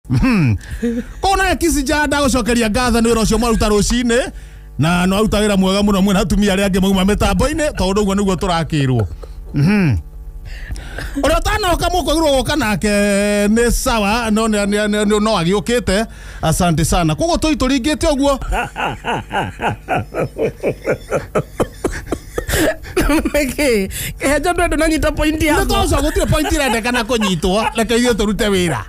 Kona Kisi Janda gũcokeria ngatho nĩ wĩra ũcio mwaruta rũcinĩ na no aruta wĩra mwega mũno mwĩna atumia arĩa angĩ mauma mĩtambo-inĩ tondũ ũguo nĩguo tũrakĩrwo. Ũrĩa ũtanoka mũkwagĩrwo gũka nake nĩ sawa no no agĩũkĩte. Asante sana. Koguo tũi tũringĩte ũguo. Nĩkĩ kĩhenjo ndwendũ nanyita pointi Nĩ yakwa. tondũ gũtirĩ pointi ĩrendekana kũnyitwo, reke ithuĩ tũrute wĩra.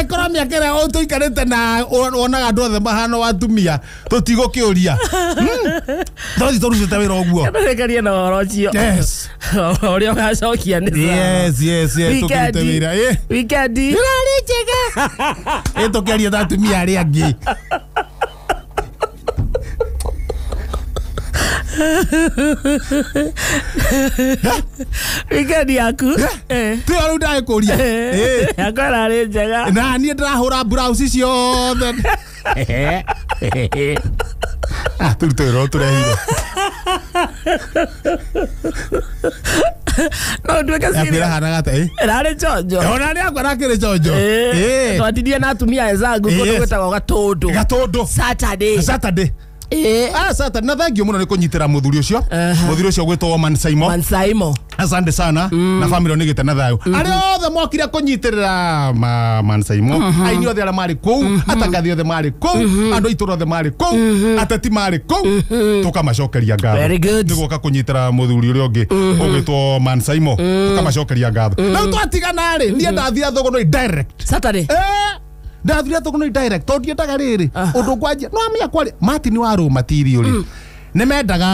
Korwo mĩaka ĩrĩa tũikarĩte na wonaga andũ othe mahana atumia tũtigũkĩũria. Tũrathiĩ tũrutĩte wĩra ũguo. Ndũrĩkarie na ũhoro ũcio. Yes. Ũrĩa ũgacokia nĩ sawa. Yes, tũkĩrute wĩra. Weekend. Ĩrarĩ njega. Tũkĩaria ta atumia arĩa angĩ. Weekend yaku. Tiyo rĩu ndagĩkũria. Yakwa ĩrarĩ njega. Na niĩ ndĩrahũra blouse ciothe. Tũrute wĩra ũyũ tũrehire. No nduĩke Yaku serious. ĩrahanaga atĩa? Ĩrarĩ chonjo. Ona nĩ yakwa ĩrakĩrĩ chonjo. Twatinie na atumia enzangu kũndũ Yes. gwĩtagwo Gatũndũ. Gatũndũ. Saturday. Saturday. Saturday. Na thank you mũno nĩ kũnyitĩra mũthuri ũcio. Mũthuri ũcio gwĩtwo Man Saimo. Mansaimo. Asante sana. Na family nĩ gĩte na thayũ. Arĩa othe mokire kũnyitĩrĩra Man Saimo. Aini othe arĩa marĩ kũu, atangathi othe marĩ kũu, andũ a itũũra othe marĩ kũu, ateti marĩ kũu, tũkamacokeria ngatho. Very good. Nĩ gũka kũnyitĩra mũthuri ũrĩa ũngĩ ũgwĩtwo Man Saimo, tũkamacokeria ngatho. Rĩu twatigana rĩ, niĩ ndathire Thũgũnũi direct. Saturday. Ndathire Thũgũnũi direct tondũ ndiendaga rĩrĩ ũndũ ngwanjia no amenya kwarĩ Martin wa Rũma TV rĩ nĩ mendaga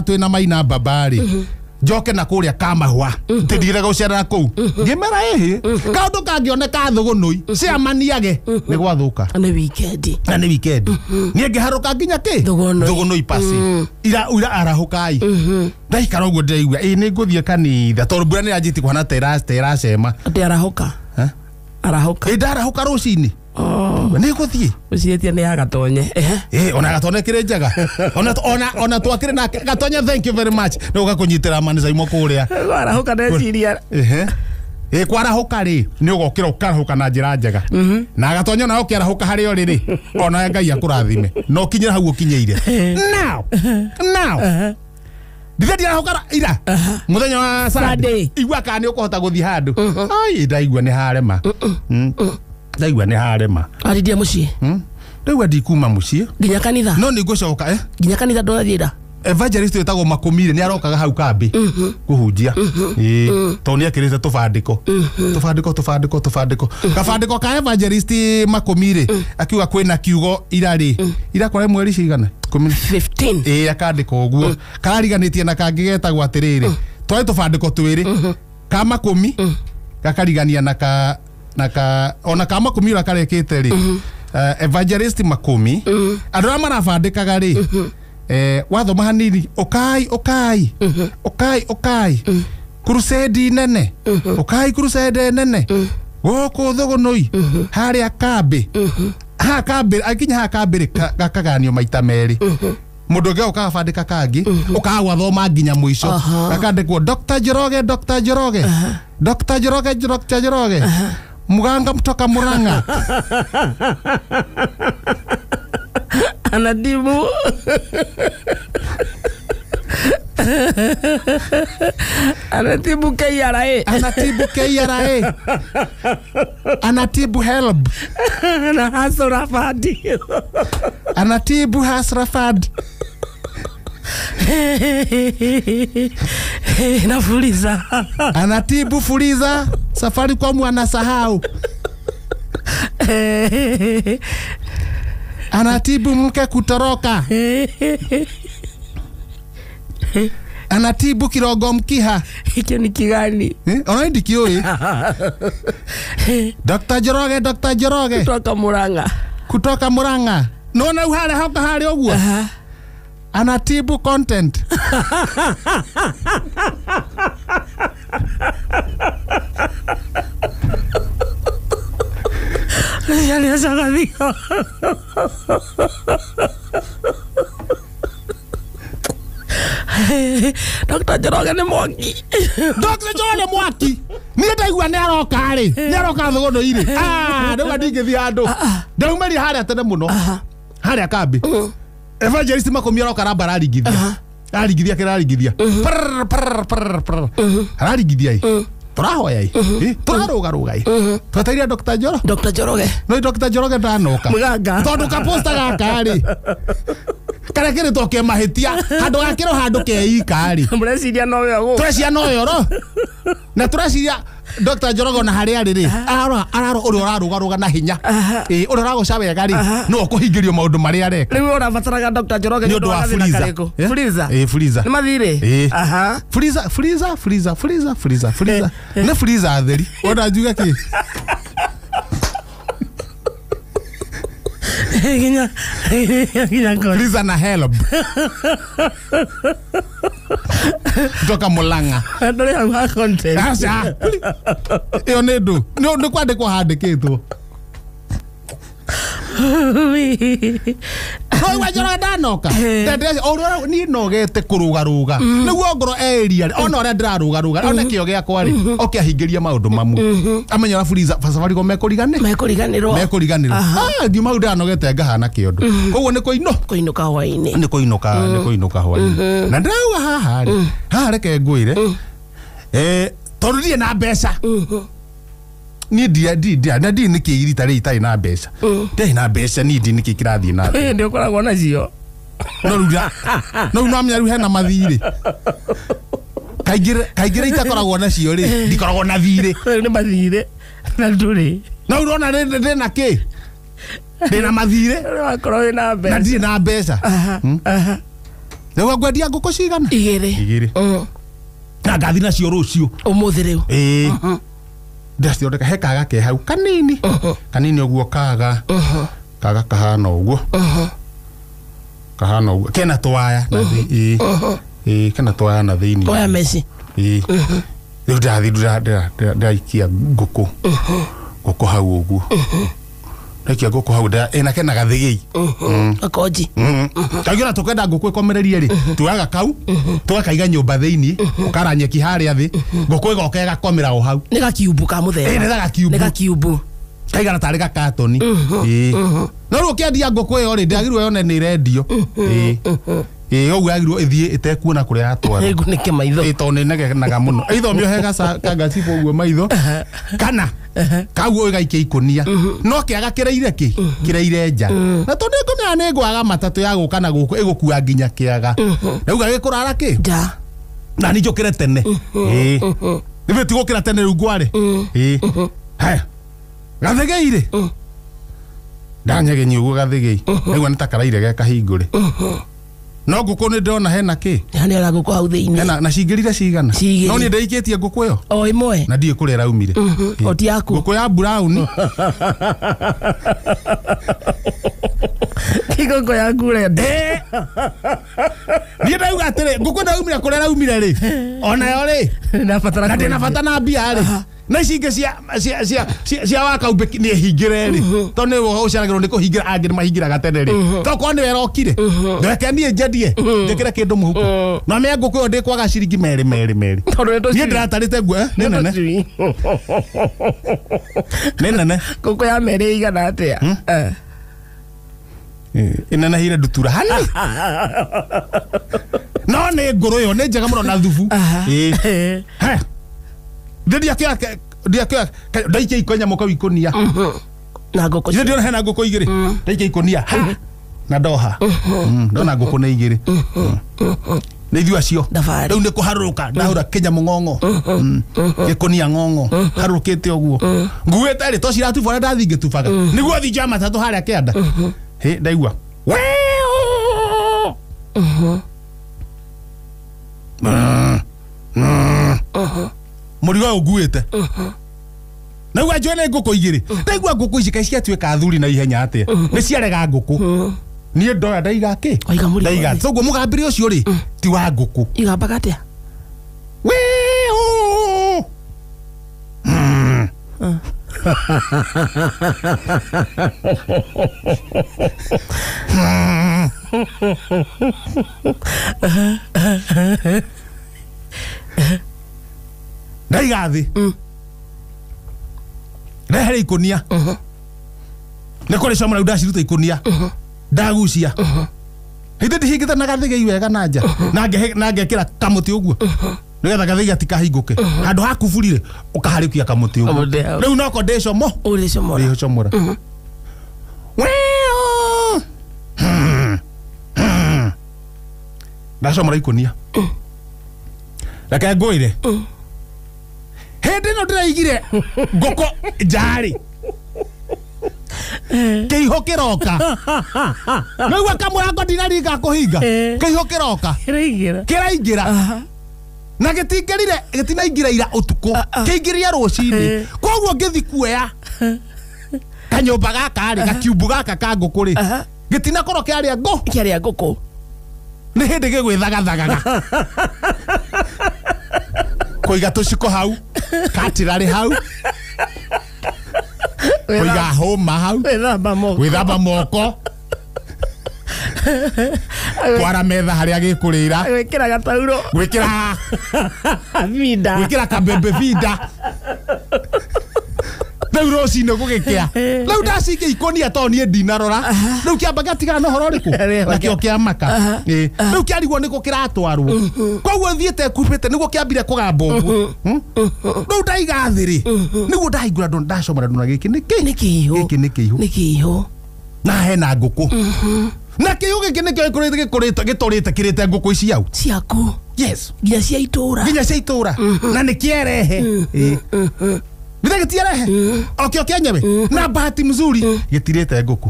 twĩna Maina Baba rĩ njoke na kũrĩa Kamahua tĩndigire gũcerera kũu ngĩmera ĩhĩ kaũndũ kangĩoneka Thũgũnũi ciamaniage nĩ gwathũka. Nĩ weekend. Na nĩ weekend niĩ ngĩharũka nginya kĩ Thũgũnũi. Thũgũnũi pasi ira ira arahũkai ndaikara ũguo ndĩraigua ĩ nĩ ngũthiĩ kanitha tondũ mbura nĩ yanjĩtie kũhana ta ĩracema. Atĩ arahũka. Arahũka. Ĩ ndarahũka rũcinĩ nĩ ngũthiĩ. Ũciĩtie nĩ ya Gatonye. Ona Gatonye kĩrĩ njega. Ona twakĩrĩ nake Gatonye, thank you very much nĩ gũka kũnyitĩra Man Saimo kũrĩa. Arahũka ndeciria. Kwarahũka rĩ nĩ ũgokĩra ũkarahũka na njĩra njega na Gatonye ona ũkĩarahũka harĩa ũrĩ rĩ ona Ngai akũrathime na ũkinyĩre hau ũkinyĩire. Now ndithe ndirahũka ira mũthenya wa Sunday igua kana nĩ ũkũhota gũthiĩ handũ. Ai ndaigua nĩ harema. Ndaigua nĩ harema. Arindie mũciĩ. Ndaigua ndikuma mũciĩ. Nginya kanitha. No nĩ ngũcoka. Nginya kanitha ndũrathiĩ. Evangelist wĩtagwo Makumire nĩ arokaga hau kambĩ kũhunjia. Tondũ nĩ ekĩrĩte tũbandĩko. Tũbandĩko. Kabandĩko ka Evangelist Makumire akiuga kwĩna kiugo ira rĩ. Ira kware mweri cigana? 15. Akandĩka ũguo. Karariganĩtie na kangĩ getagwo atĩrĩrĩ. Twarĩ tũbandĩko twĩrĩ. Ka Makumi gakarigania na ka ona ka Makumi ũrĩa karekĩte rĩ. Evangelist Makumi andũ arĩa marabandĩkaga rĩ wathoma hanini ũkai ũkai ũkai ũkai crusade nene ũkai crusade nene gũkũ Thũgũnũi harĩa kambĩ haha kambĩ akinya haha kambĩ rĩ gakaganio maita merĩ mũndũ ũngĩ ũkaga bandĩka kangĩ ũkaga gwathoma nginya mũico gakandĩkwo Dr. Njoroge Dr. Njoroge Dr. Njoroge Dr. Njoroge muganga mtoka Murang'a. Anadimu. Anatibu KRA. Anatibu KRA. Anatibu HELB. Na Hasra Fund. Anatibu Hasra Fund. Na Fuliza. Anatibu Fuliza. Safaricom wanasahau. Anatibu mke kutoroka. Anatibu kirogo mkiha. Hicho ni kigani? Ona ndikiũĩ. Dr. Njoroge, Dr. Njoroge. Kutoka Murang'a. Kutoka Murang'a. Nona harĩa hoka harĩa ũguo. Anatibu content. Dr. Njoroge nĩ mwaki. Dr. Njoroge mwaki. Niĩ ndaigua nĩ aroka rĩ, nĩ aroka thũgũndũ-inĩ. Ah, ndauga ndingĩthiĩ handũ. Ndaumaria harĩa tene mũno. Harĩa kambĩ. Evangelist Makũmi aroka aramba araringithia. Araringithia kĩraringithia. Prr, prr, prr, prr. Araringithia ĩ. Tũrahoya ĩ. Tũrarũgarũga ĩ. Twetereire Dr. Njoro. Dr. Njoroge. No Dr. Njoroge ndanoka. Mũganga. Tondũ kaposta gaka rĩ. Karĩa kĩrĩtwo ke mahĩtia handũ gakĩrwo handũ keika rĩ. Mũreciria no we ũgũ. Tũreciria no yoro. Na tũreciria Dr. Njoroge ona harĩa arĩ rĩ, ararora ũrĩa ũrarũgarũga na hinya. Ĩ, ũrĩa ũragũca wega rĩ, no ũkũhingĩrio maũndũ marĩa areka. Rĩu ũrabataraga Dr. Njoroge Nĩ ũndũ wa gathĩna Fuliza. karĩkũ? Fuliza. Ĩ, Fuliza. Nĩ mathirĩ? Ĩ. Aha. Fuliza, Fuliza, Fuliza, Fuliza, Fuliza, Fuliza. Nĩ Fuliza theri. Wona njuge kĩ? Nginya nginya ngoro. Fuliza na help. Kutoka Mulang'a. Ndũrĩ hau ha content. Aca. Ĩyo nĩ ndũ. Nĩ kwandĩkwo handĩkĩtwo. No igua Njoroge ndanoka. Niĩ nogete kũrũgarũga. Nĩguo ngorwo eria ona ũrĩa ndĩrarũgarũga ona kĩo gĩakwa rĩ oke ahingĩrie maũndũ mamwe. Amenya ũrĩa Fuliza Safaricom mekũrigane. Mekũriganĩrwo. Mekũriganĩrwo. Ah, ngiuma hau ndĩranogete ngahana kĩondo. Koguo nĩ kũino. Kũinũka hwaĩ-inĩ. Nĩ kũinũka, nĩ kũinũka hwaĩ-inĩ. Na ndĩrauga haha rĩ, haha reke ngwĩre. Tondũ ndirĩ na mbeca. Niĩ ndia na ndirĩ nĩkĩ irita rĩrĩ itarĩ na mbeca. Ndirĩ na mbeca niĩ ndirĩ nĩkĩ kĩrathiĩ na mbere. Nĩ ũkoragwo nacio. No rĩu no rĩu nomenya rĩu hena mathirĩ. Kaingĩ rĩ itakoragwo nacio rĩ, ndikoragwo na thirĩ. Rĩu nĩ mathirĩ na ndũrĩ. No rĩu ũrona ndĩ na kĩ? Ndĩ na mathirĩ. Rĩu wakorwo wĩ na mbeca. Na ndirĩ na mbeca. Rĩu ngwendia ngũkũ cigana? Igĩrĩ. Igĩrĩ. Na ngathi nacio rũciũ. Ũmũthĩ rĩu. Ĩĩ. Ndĩracithondeka he kaga ke hau kanini. Kanini ũguo kaga. Kaga kahana ũguo. Kahana ũguo. Kena twaya na thĩ. Ĩĩ. Ĩĩ, kena twaya na thĩinĩ. Waya meci. Ĩĩ. Rĩu ndĩrathiĩ ndĩraikia ngũkũ. Ngũkũ hau ũguo. Ndaikia ngũkũ hau ĩna kena gathĩgĩi. Gakonji. Kaingĩ ona tũkwenda ngũkũ ĩkomererie rĩ, tuoyaga kau, tũgakaiga nyũmba thĩinĩ, ũkara nyeki harĩa thĩ, ngũkũ ĩgoka ĩgakomera o hau. Nĩ gakiumbu ka mũthemba. Ĩ, nĩ ta gakiumbu. Nĩ gakiumbu. Kaigana tarĩ gakatoni. Ĩĩ. No rĩu ũkĩendia ngũkũ ĩyo rĩ, ndĩagĩrĩirwo yone nĩ ĩrendio. Ĩĩ. Ĩĩ, ũguo yagĩrĩirwo ĩthiĩ ĩtekuona kũrĩa yatwarwo. Ĩngunĩke maitho. Ĩĩ, tondũ nĩnegenaga mũno. Either ũmĩohe kangacibũ ũguo maitho, kana kau ũgaikia ikũnia. No kĩaga kĩraire kĩ? Kĩraire nja. Na tondũ nĩngũmenya nĩ ngwaga matatũ ya gũka na gũkũ ĩgũkua nginya kĩaga. Rĩu gagĩkũrara kĩ? Nja. Na niĩ njũkĩre tene. Ĩĩ. Nĩ ti gũkĩra tene rĩu ngware. Ĩĩ. Haya. Gathĩgĩi rĩ. Ndanyegenyia ũguo gathĩgĩi. Ndaigua nĩ ta karaire ge kahingũre. No ngũkũ nĩ ndĩrona hena kĩ? Hena na ngũkũ hau thĩinĩ. Hena na cingĩrire cigana? Cigĩrĩ. No niĩ ndĩikĩtie ngũkũ ĩyo. O ĩmwe. Na ndiũĩ kũrĩa ĩraumire. O ti yaku. Ngũkũ ya brown. Ti ngũkũ yaku ũrenda. Niĩ ndauga atĩrĩ, ngũkũ ĩno yaumire kũrĩa ĩraumire rĩ. Onayo rĩ. Ndabatara Na ndĩna bata na mbia rĩ. Na ici ingĩ cia wakaumbĩ nĩ hingĩre rĩ. Tondũ nĩ ũceragĩrwo nĩ kũhingĩra angĩ nĩ mahingĩraga tene rĩ. Tokorwo nĩwe ĩrokire. Reke niĩ njendie. Njĩkĩre kĩndũ mũhuko. Na mĩa ngũkũ ĩyo ndĩkwaga ciringi merĩ merĩ merĩ. Tondũ nĩ Niĩ tũcui. ndĩratarĩte nguo, nĩ nene. Tũcui. Nĩ nene. Ngũkũ ya merĩ ĩigana atĩa? Ĩnenehire ndutura hani. No nĩ ngũrũ ĩyo nĩ njega mũno na thubu. Ĩĩ. He. Ndiakĩoya ndaikia iko nyamũ kau ikũnia. Na ngũkũ. Ithe ndĩrona hena ngũkũ igĩrĩ. Ndaikia ikũnia. Ha. Na ndoha. Ndona ngũkũ nĩ igĩrĩ. Nĩ ithuĩ acio. Thabarĩ. Rĩu nĩ kũharũrũka. Ndahũra kĩnyamũ ng'ong'o. Gĩkũnia ng'ong'o. Harũrũkĩte ũguo. Nguĩte rĩ, to ciratuba ũrĩa ndathiĩ ngĩtubaga. Nĩguo thiĩ njoe matatũ harĩa kĩanda. Hĩ, ndaigua. Wee! Mũrigo ũyũ nguĩte. Naigua njũĩ nĩ ngũkũ igĩrĩ. Ndaigua ngũkũ ici kaĩ ciatuĩka athuri na ihenya atĩa. Nĩ ciarega ngũkũ. Niĩ ndoya ndaiga kĩ? Waiga mũrigo Ndaiga. thĩ. Toguo mũgambĩre ũcio rĩ, ti wa ngũkũ. Igambaga atĩa? Wee! Ndaiga thĩ. Rehere ikunia. Nĩ kũrĩ comora ndaciruta ikunia. Ndagucia. Hĩndĩ ndihingĩte na gathigei wega na nja. Na ngekĩra kamũtĩ ũguo. Nĩgetha gathigei gatikahingũke. Handũ ha kuburi-rĩ, ũkaharĩkia kamũtĩ ũguo. Rĩu noko ndĩcomo. Ũrĩcomora. Ndĩcomora. Ndacomora ikunia. Reke ngwĩre. Hĩndĩ ĩno ndĩraigire ngũkũ njarĩ. Kĩihũ kĩroka. Nĩguo kamũrango ndinaringa kũhinga. Kĩihũ kĩroka. Kĩraingĩra. Na gĩtingĩrire gĩtinaingĩra ira ũtukũ. Kĩingĩria rũcinĩ. Koguo ngĩthi kuoya kanyũmba gaka rĩ, gakiumbu gaka ka ngũkũ rĩ. Gĩtinakorwo kĩarĩa ngũ. Kĩarĩa ngũkũ. Nĩ hĩndĩ gĩgwĩthagathagaga. Kũiga tũciko hau, katirarĩ hau. Kũiga hũma hau. Gwĩthamba moko. Kwara metha harĩa gĩkũrĩra. Gwĩkĩra gatauro. Gwĩkĩra binda. Gwĩkĩra kabembe binda. Rĩu rũcinĩ gũgĩkĩa. Rĩu ndacikia ikũnia tondũ niĩ ndinarora. Rĩu kĩamba gĩatigana na ũhoro ũrĩkũ? Nakĩo kĩamaka. Rĩu kĩarigwo nĩkũ kĩratwarwo. Koguo thiĩte ekumbĩte nĩguo kĩambire kũgamba ũguo. Rĩu ndaiga thĩ rĩ, nĩguo ndahingũra ndacomora ndona gĩkĩ nĩ kĩ? Nĩ kĩihũ. Gĩkĩ nĩ kĩihũ. Nĩ kĩihũ. Na hena ngũkũ. Na kĩihũ gĩkĩ nĩkĩo gĩkũrĩte gĩtũrĩte kĩrĩte ngũkũ ici hau. Ciaku. Yes. Nginya cia itũra. Nginya cia itũra. Na nĩ kĩerehe. Githĩ gĩtierehe? Okĩo kĩenyewe. Na bahati mzuri gĩtirĩte ngũkũ.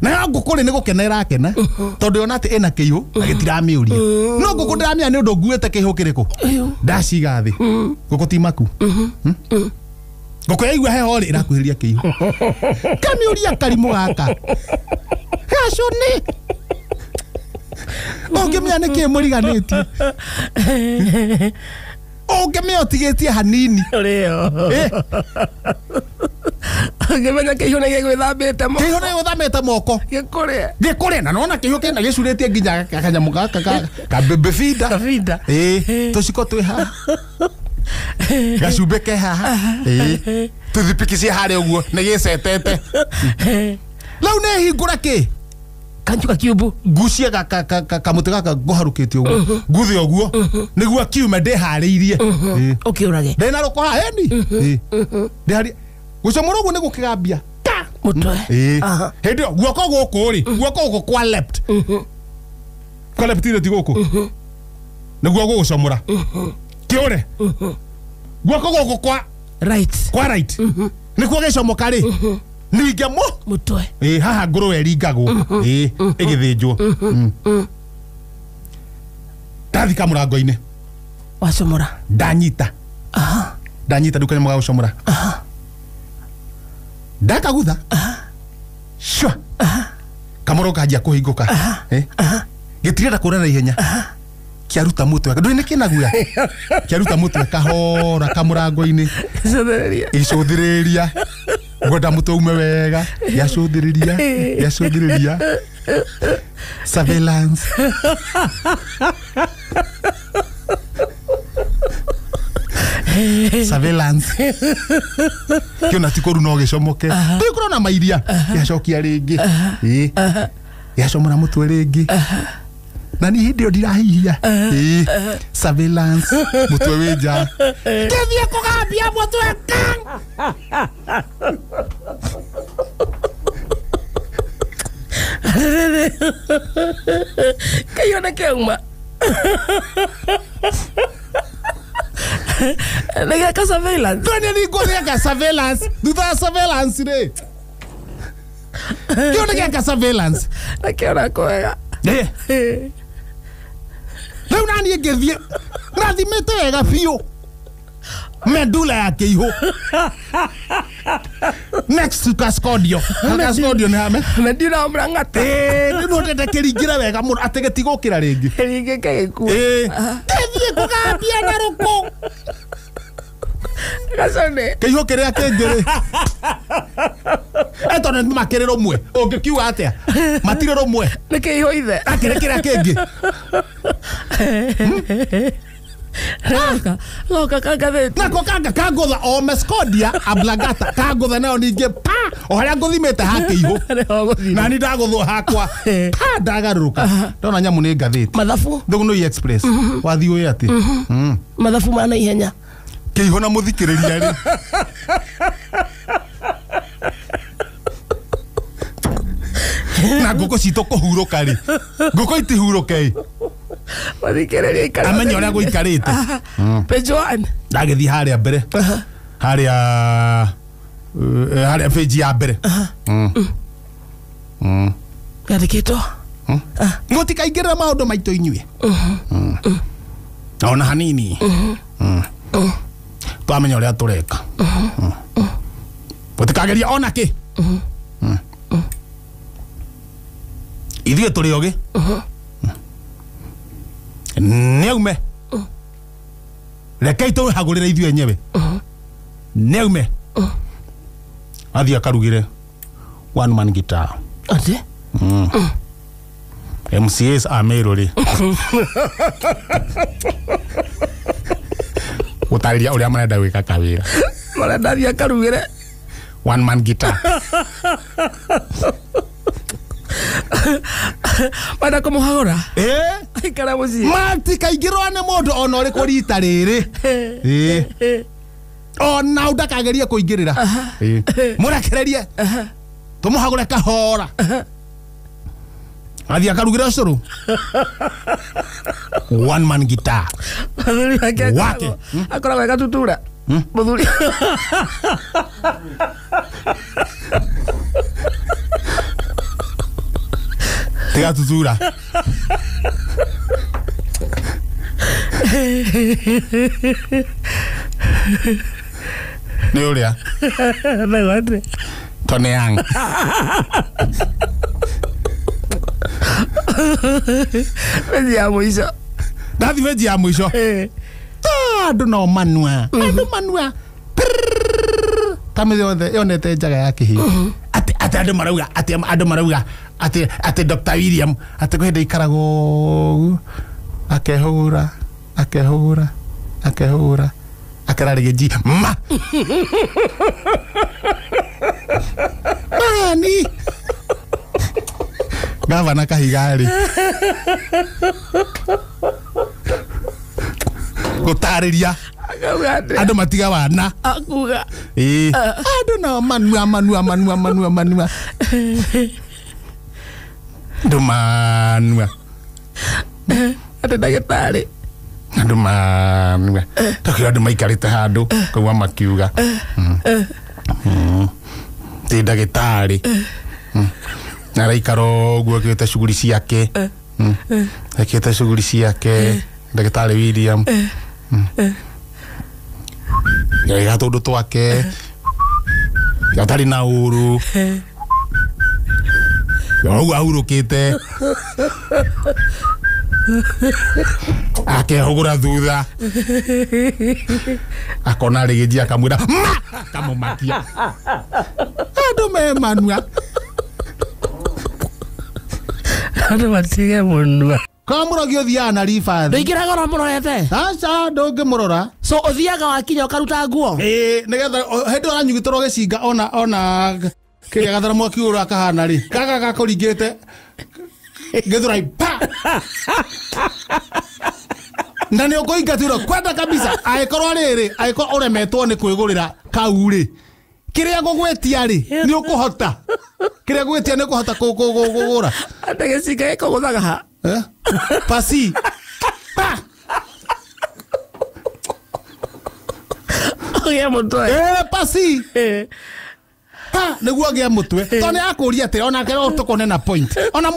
Nayo ngũkũ rĩ nĩ gũkena ĩrakena tondũ yona atĩ ĩna kĩihũ na gĩtiramĩũria. No ngũkũ ndĩramenya nĩ ũndũ nguĩte kĩihũ kĩrĩkũ. Ndaciga thĩ. Ngũkũ ti maku. Ngũkũ yaigua heho rĩ ĩrakuhĩrĩria kĩihũ. Kamĩũria karimũ gaka. Gacũnĩ. Ũngĩmenya nĩkĩ mũriganĩtie. Ũngĩmenya ũtigĩtie hanini. Ũrĩo. Ũngĩmenya kĩihũ nĩ gĩgwĩthambĩte moko. Kĩihũ nĩ gĩgwĩthambĩte moko. Gĩkũrĩe. Gĩkũrĩe na nona kĩihũ kĩna gĩcurĩtie nginya kanyamũ gaka ka bebe feeder. Kabinda. Tũciko twĩ haha. Gacumbĩ ke haha. Tũthipiki ciĩ harĩa ũguo nĩ gĩcetete. Rĩu nĩ hingũra kĩ? Kanjuka kiumbu. Ngucie kamũtĩ gaka ngũharũkĩtie ũguo. Nguthe ũguo. Nĩguo kiume ndĩharĩirie. Ũkĩũrage. Ndĩna rũkũ haha ĩni. Ndĩharĩirie. Gũcomora ũguo nĩ gũkĩgambia. Ka! Mũtwe. Hĩndĩ ĩyo guoko gũkũ rĩ, guoko gũkũ kwa left. Kwa left rĩ ti gũkũ. Nĩguo gũgũcomora. Kĩũre. Guoko gũkũ kwa right. Kwa right. Nĩkuo gĩcomoka rĩ. Ninge mo mũtwe. Haha ngũrwe ĩringagwo. Ĩgĩthĩnjwo. Ndathika mũrango-inĩ. Wacomora. Ndanyita. Ndanyita rĩu kanyamũ ga gũcomora. Ndakagutha. Shwa. Kamũrango kanjia kũhingũka. Gĩtirenda kũra na ihenya. Kĩaruta mũtwe. Ndũĩ nĩ kĩna guoya. Kĩaruta mũtwe kahora kamũrango-inĩ. Gĩcũthĩrĩria. Gĩcũthĩrĩria. Ngwenda mũtwe ume wega. Gĩacũthĩrĩria. Gĩacũthĩrĩria. Surveillance. Surveillance. Kĩona ti kũru no gĩcomoke. Ndũĩ kũrona mairia. Gĩacokia rĩngĩ. Gĩacomora mũtwe rĩngĩ. Na niĩ hĩndĩ ĩyo ndirahihia. Surveillance. Mũtwe wĩ nja. Kĩthiĩ kũgambia mũtwe kang. Kĩihũ nĩ kĩauma. Nĩ gĩaka surveillance. Ndũĩ nĩ ngũgĩaka surveillance. Thutha wa surveillance rĩ. Kĩo nĩ gĩaka surveillance. Na kĩona kwega. Rĩu naniĩ ngĩthiĩ nathimĩte wega biũ. Medula ya kĩihũ. Next to Cascodio. Cascodio nĩ hame. Medula wa mũrang'ata. Rĩu no ndende kĩringĩre wega mũno atĩ gĩtigũkĩra rĩngĩ. Kĩringĩke gĩkue. Kĩthiĩ kũgambia na rũkũ. Gacone. Kĩihũ kĩrĩa kĩngĩ rĩ. Tondũ nĩ makĩrĩ rũmwe. Ũngĩkiuga atĩa? Matirĩ rũmwe. Nĩ kĩihũ ithe. Akĩrĩ kĩrĩa kĩngĩ. Goka kangathĩti. Nako kanga kangũtha o mescodia ablangata kangũtha nayo ningĩ pa o harĩa ngũthimĩte hakĩihũ na ni ndagũthwo hakwa pa ndagarũrũka ndona nyamũ nĩ ngathĩti Mathabu. Thũgũnũi Express wathiĩ ũĩ atĩ Mathabu ma naihenya. Kĩihũ na mũthikĩrĩria rĩ na ngũkũ citũ kũhurũka rĩ ngũkũ itihurũke ĩ Mũthikĩrĩria ikara. Amenye ũrĩa gũikarĩte. Page 1. Ndagĩthiĩ harĩa mbere harĩa harĩa page ya mbere. Yandĩkĩtwo. Mũtikaingĩrĩra maũndũ maitũ inyuĩ ona hanini. Twamenya ũrĩa tũreka. Mũtikageria ona kĩ. Ithuĩ tũrĩ ogĩ. Nĩ aume. Rekei tũhagũrĩre ithuĩ enyewe. Nĩ aume. Athiĩ akarugĩre one man guitar. Atĩ? MCAs a Meru rĩ gũtarĩria ũrĩa marenda gwĩka kawĩra. Marenda athiĩ akarugĩre one man guitar. Marenda kũmũhagũra. Aikara mũciĩ. Matikaingĩrwo nĩ mũndũ ona ũrĩkũ rita rĩrĩ. Ona ndakagerie kũingĩrĩra. Mũrekererie. Tũmũhagũre kahora. Athiĩ akarugĩre ũcũrũ. One man guitar. Mũthuri wake akoragwo e gatutura. Mũthuri. Tiga tutura. Nĩ ũrĩa? Tony Young. Benji ya mũico. Ndathi benji ya mũico. Andũ no manua. Andũ manua. Kamĩthĩ yothe yonete njaga ya kĩhĩ. Atĩ andũ marauga, atĩ andũ marauga, atĩ Dr. William, atĩ kwĩ hĩndĩ aikaragwo ũguo, akehũra, akehũra, akehũra, akera rĩgĩ ma. Mani. Gavana Kahiga rĩ. Gũtarĩria andũ matiga wana. Akuga. Andũ nao manua manua manua manua manua. Andũ manua. Andũ ndagĩtarĩ. Andũ manua. Tokĩo andũ maikarĩte handũ kaua makiuga. Ti ndagĩtarĩ. Na araikara ũguo akĩte shughuli ciake. Akĩte shughuli ciake. Ndagĩtarĩ William. Gaiga tũndũ twake. Gatarĩ na ũru. Ũguo ahurũkĩte. Akehũgũra thutha. Akona rĩgĩnji akamwĩra ma akamũmakia. Andũ me manua. Andũ matige mũnua. Kwa mũrogi ũthiaga na ribathi. Ndũingĩraga ũramũrorete? Aca ndũngĩmũrora. So ũthiaga wakinya ũkaruta nguo? Nĩgetha hĩndĩ ũranyugĩtũrwo gĩcinga ona kĩrĩa gathara mwaki ũrĩa kahana rĩ. Gaka gakũringĩte gĩthũrai pa. Na nĩ ũkũingatirwo kwenda kabisa. Angĩkorwo rĩrĩ, angĩkorwo ũremetwo nĩ kwĩgũrĩra kau rĩ. Kĩrĩa ngũgwĩtia rĩ, nĩ ũkũhota. Kĩrĩa ngũgwĩtia nĩ ũkũhota kũgũra. Atĩ gĩcinga gĩkũgũthaga ha? Pasi. Pa. Ũgĩe mũtwe. Pasi. Pa nĩguo agĩe mũtwe. Tondũ nĩ akũria atĩrĩ onake no tũkone na point. Ona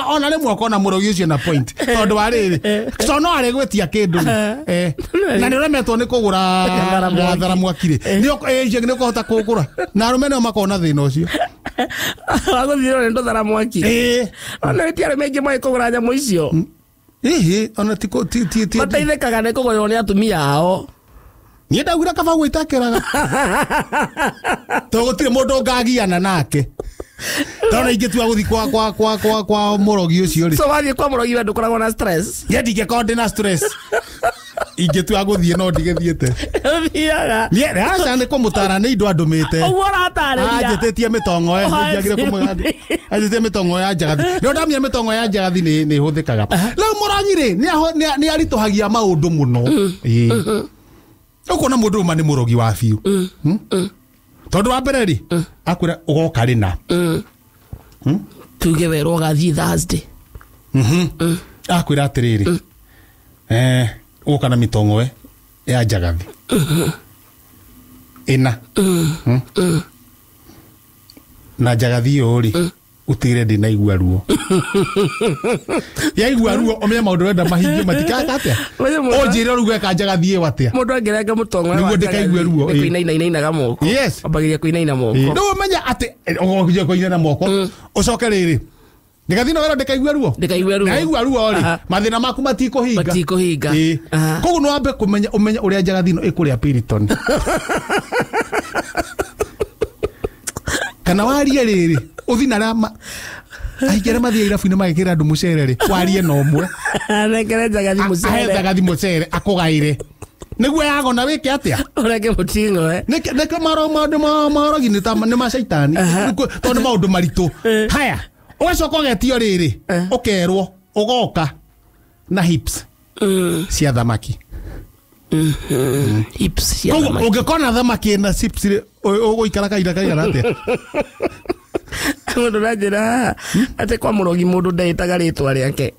ona rĩmwe ũkona mũrogi ũcio na point. Tondũ wa rĩrĩ, so no arĩgwĩtia kĩndũ. Na nĩ ũremetwo nĩ kũgũra gathara mwaki rĩ. Nĩ ũkũhota kũgũra. Na arũme nĩo makoragwo na thĩna ũcio. Wagũthirwo nĩ ndũthara mwaki. Ona wĩtie arũme aingĩ moĩ kũgũra nyamũ icio. Ĩhĩ, ona ti ti mateithĩkaga nĩ kũgũrĩrwo nĩ atumia ao. Niĩ ndaugire kaba gwĩtakĩraga. Tondũ gũtirĩ mũndũ ũngagiana nake. Tondũ ingĩtua gũthiĩ kwa mũrogi ũcio rĩ. So wathiĩ kwa mũrogi we ndũkoragwo na stress? Niĩ ndingĩkorwo ndĩna stress. Ingĩtua gũthiĩ no ndigĩthiĩte. Ũthiaga. Niĩ aca nĩ kũmũtara nĩ indo andũmĩte. Ũguo ũratarĩria. Anjĩtĩtie mĩtongo ĩ, nĩnjagire kũmũgandi. Anjĩtĩtie mĩtongo ya njagathi. Nĩ ndamia mĩtongo ya njagathi nĩ ĩhũthĩkaga. Rĩu mũrangi rĩ, nĩ aritũhagia maũndũ mũno. Ĩĩ. Ũkuona mũndũ ũma nĩ mũrogi wa biũ. Tondũ wa mbere rĩ, akwĩra ũgoka rĩna. Tuge werwo ũgathiĩ Thursday. Akwĩra atĩrĩrĩ, ũgoka na mĩtongo ya njagathi. Ĩna. Na njagathi ĩyo rĩ, ũtigĩre ndĩnaigua ruo. Yaigua ruo ũmenye maũndũ ũrenda mahingio matikaka atĩa. Ũnjĩre rĩu gweka njagathi ĩyo atĩa. Mũndũ angĩrenga mũtongo Nĩguo ndĩkaigue ruo, nĩ kũinaina inainaga moko. Yes. Ambagĩria kũinaina moko. Rĩu ũmenye atĩ ũgokire kũinaina moko. Ũcoke rĩrĩ, ndĩgathiĩ na wĩra ndĩkaigue ruo. Ndĩkaigue ruo. Ndaigua ruo rĩ, mathĩna maku matikũhinga. Matikũhinga. Koguo nĩ wambe kũmenya ũmenye ũrĩa njagathi ĩno ĩkũrĩa Piriton. Kana warie rĩrĩ, ũthiĩ na arĩa aingĩ arĩa mathiaga irabu-inĩ magekĩra andũ mũcere rĩ, warie na ũmwe. Anengere njagathi mũcere. Ahe njagathi mũcere akũgaĩre. Nĩguo yagona wĩke atĩa? Ũrenge mũting'oe. Nĩkĩo maũndũ marogi nĩ ma caitani. Tondũ nĩ maũndũ maritũ. Haya, ũgacoka ũgetio rĩrĩ, ũkerwo ũgoka na hips cia thamaki. Hips cia thamaki. Ũngĩkona thamaki ĩna hips rĩ, ũgũikara kahinda kaigana atĩa? Mũndũ aranjĩra atĩ kwa mũrogi mũndũ ndeĩtaga rĩtwa rĩake.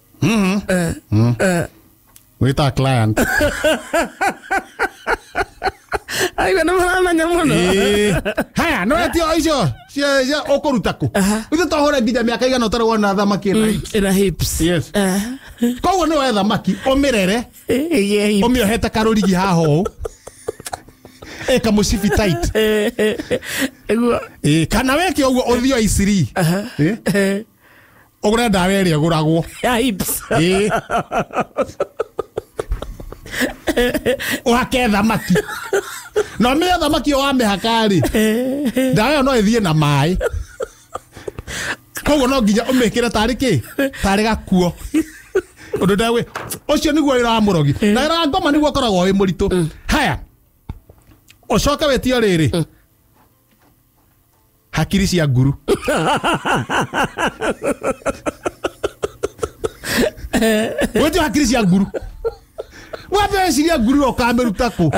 Wĩtaga client. Aigua nĩ maramenya mũno. Haya, no etio icio cia ũkũruta kũ? Ithuĩ twahũra nginya mĩaka igana ũtarĩ wona thamaki ĩna hips. Ĩna hips. Yes. Koguo nĩ woe thamaki ũmĩrere, ũmĩohete karũrigi haha ũũ, ĩkamũcibi tight. Nĩguo. Kana wĩke ũguo ũthiĩ o Isiri. Ũgũre ndawa ĩrĩa ĩgũragwo. Ya hips. Ũhake thamaki. Na ũmenye thamaki ĩyo wamĩhaka rĩ, ndawa ĩyo no ĩthiĩ na maĩ. Koguo no nginya ũmĩkĩre tarĩ kĩ? Tarĩ gakuo. Ũndũ ndagwĩ ũcio nĩguo wĩra wa mũrogi. Na wĩra wa ngoma nĩguo ũkoragwo wĩ mũritũ. Haya, ũcoke wĩtio rĩrĩ, hakiri cia nguru. Wĩtio hakiri cia nguru. Wambe weciria nguru ũkamĩruta kũ?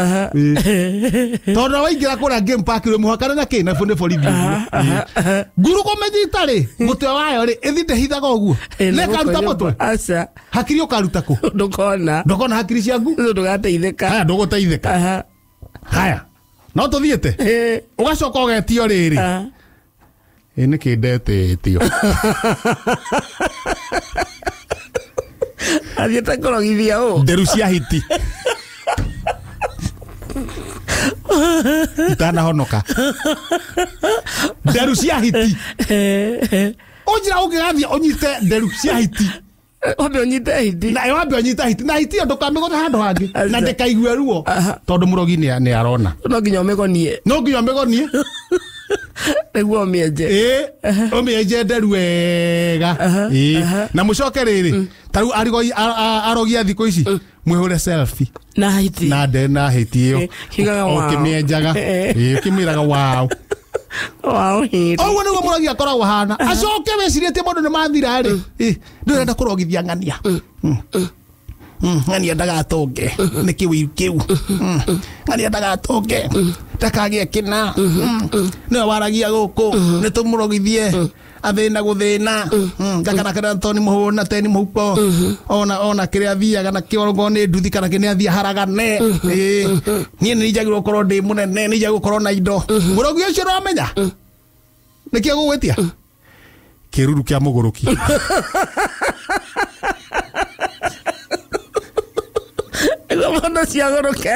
Tondũ waingĩra kũrĩa game park rĩ, mũhakane na kĩ? Na nĩ borithi ũguo. Nguru kũmĩnyita rĩ, mũtwe wayo rĩ, ĩthiĩ ndĩhithaga ũguo. Nĩ ĩkaruta mũtwe? Aca. Hakiri ũkaruta kũ? Ndũkona. Ndũkona hakiri cia nguru? Ndũgateithĩka. Haya, ndũgũteithĩka. Haya, no tũthiĩte? Ũgacoka ũgetio rĩrĩ. Ĩ nĩkĩ ndetĩtio? Athiĩte kũrogithia ũ? Nderu cia hiti. Itanahonoka. Nderu cia hiti. Ũnjĩra ũngĩgathiĩ ũnyite nderu cia hiti. Wambe ũnyite hiti. Na wambe ũnyite hiti. Na hiti ĩyo ndũkamĩgũthe handũ hangĩ. Na ndĩkaigue ruo. Tondũ mũrogi nĩ arona. No nginya ũmĩgonie. No nginya ũmĩgonie. Nĩguo ũmĩenje. Ũmĩenje nderu wega. Na mũcoke rĩrĩ, ta rĩu arogi a thikũ ici, mwĩhũre selfie. Na hiti. Na nde na hiti ĩyo. Kiugaga wow. Ũkĩmĩenjaga. Ũkĩmĩraga wow. Wow hiti. Ũguo nĩguo mũrogi akoragwo ahana. Acoke wĩcirĩtie maũndũ nĩ mathira rĩ. Ndũrenda kũrogithia ng'ania. Ng'ania ndagatũnge. Nĩ kĩũiru kĩu. Ng'ania ndagatũnge. Ndakagĩe kĩna. Nĩwe waragia gũkũ. Nĩ tũmũrogithie. Athĩna gũthĩna. Ngakana toni mũhũna teni mũhuko. Ona kĩrĩa athiaga na kĩorongo nĩ nduthi kana kĩ nĩ athiĩ haragane. Niĩ nĩ njagĩrĩirwo gũkorwo ndĩ mũnene, nĩ njagĩrĩirwo gũkorwo na indo. Mũrogi ũcio ũramenya? Nĩkĩo gũgwĩtia? Kĩruru kĩa mũgũrũki. Nĩguo mũndũ ciagũrũke.